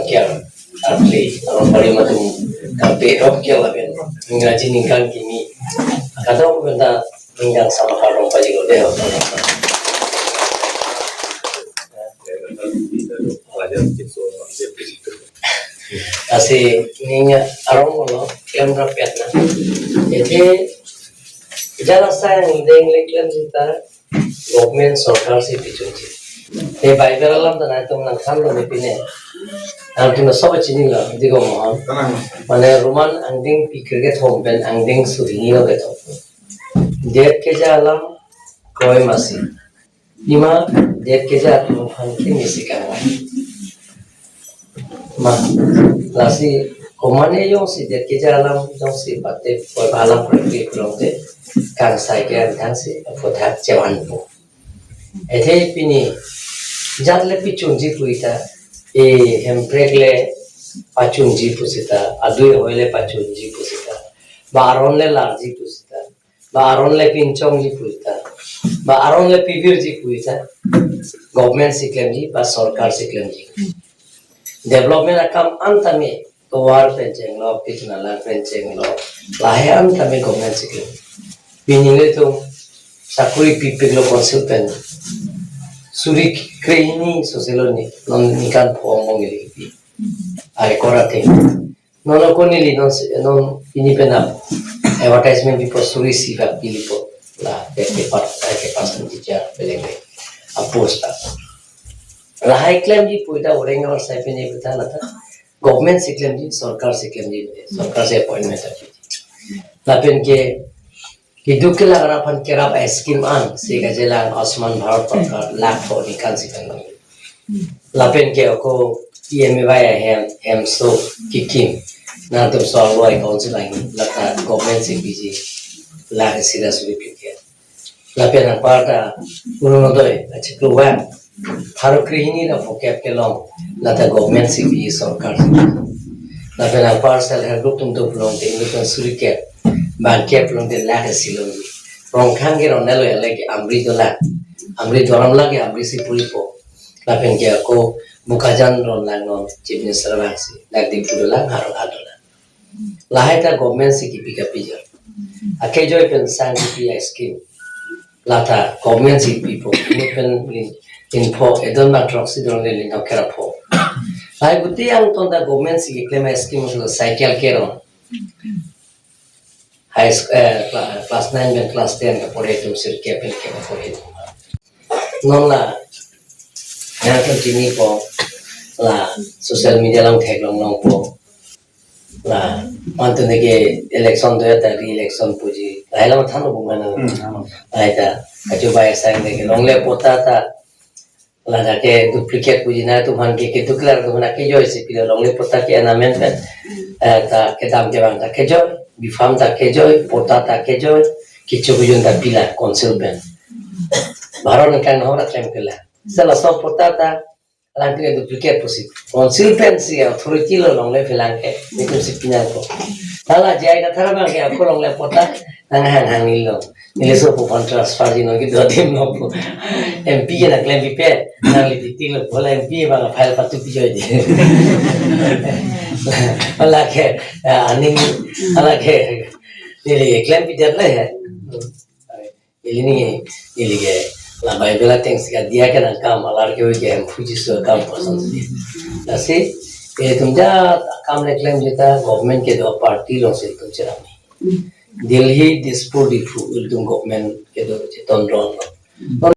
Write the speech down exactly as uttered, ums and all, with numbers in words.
Kiar, arli, arong pari matum, kampe rok kiar lapen, Ingraji ningkan kimi, kadok benda ningkan sama karong pajilo deh. Lasi ning arong lo, klem rapet na. Jadi, jala sayang deng le klem sita, government sorkar si pichunji. He Bible alam ta nangtum nangthanlo ne pine. Nangtum sob chinilo, diko mohon. Mane Roman angdeng phlikre kethom pen angdeng suri hini lo kethom. Det keja alam, kroi masi. Pima det keja atum aphan kimi si kangvai. Ma, lasi komane jongsi det keja alam jongsi pate poi alam prekri pulote kangsai ke angthang si aphuthak chevanpo. Athe pini jat le pichunji pu sita, e hemprek le pachunji pu sita, adui ahoi le pachunji pu sita, ba aron le larji pu sita, ba aron le pinchongji pu sita, ba aron le pivirji pu sita, government si klemji ba sorkar si klemji. Development akam an tame, tovar pen chenglo, pitch nala pen chenglo, lahai an tame government si klem. Pini le tum sakuri pipiklo council pen. Suri krehini soselo ni, non ningkan pho angbong ili pi. Ai kora thing. Non ako neli non se, non pini penap advertisement pipo suri isi bak pilipo. La, pe, pe, pat, ai, pe, pasan teacher, peleng, peleng. Apos ta. Lahai klemji pu sita orang awar sai pini pu ta lata. Government si klemji, sorkar si klemji, sorkar si appointment ta. Lapen ke, keduk kelak ra aphan kerap a scheme an, si kachelang Ayushman Bharat Prakan, lakh pho ningkan si kan. Lapen ke ako P M A Y ahem, hemso kikim. Nangtum solvo ai council ahin, lata government si piji, lakh isi ra suri phlikre. Lapen anparta Orunodoi achiklo vang, pharo krehini ra phokep kelong, lata government si piji sorkar. Lapen anpar self help group atum do pulote, inut pen suri kep, bang kep pulote lakh isi longji. Rongkhang ke ronelo ya lake Amri dolang. Amri doram lake Amri si puripo. Lapen ke ako Bokajan ronlang non Chief Minister vangsi. Dak Diphu dolang, Howraghat dolang. Lahai ta government si kipi kapi jo. Akejoi pen sang kipi a scheme. Lata government si pipo. Inut pen lin, lin pho, edon ma throksi don le lin throksi ra pho. Lahai guti angton ta government si kiklem a scheme lo cycle keron. High school, eh, cla-, class nine pen class ten kapore atum suri kep pen kep kapore. Non la, nangtum chinipo, la, social media along theklong longpo. La, mantun ke election do ya ta re-election puji. Lahai lam thanlo bu mana. Hmm, thanlo. Lahai ta, kachobai asai ke longle patta ta, ladak ke duplicate puji nangtum aphan ke, keduk kelak atum aphan ke joi si pilo longle patta ke annulment pen. Eh, ta kedam kevang ta kejoi, B-Farm ta kejoi, patta ta kejoi, kecho kejun ta pila council pen. Bharat ningkan hora klem pila. Sala so patta ta, alang pila duplicate pusi. Council pen si authority lo longle phelang ke, nitum si pinang ko. Hala jai kathar abang ke ako longle patta, nanghang hang nilo. Neli sopo aphan transfer ji non kedo adim lo po. M P ke nangklem pipe, nangli titi lo po la M P abang file patu pi joi di. Hala ke, ya, aning, hala ke, neli klem pidet le he. Neli ni, neli ke, la Bible ateng si kadiya ke nangkam, alar ke ke hem puji so kam pasan si. Lasi, eh, itum jat akam le klem jita government kedo party along si itum cherami. Delhi, Dispur, Diphu, ilitum government kedo cheton ron lo.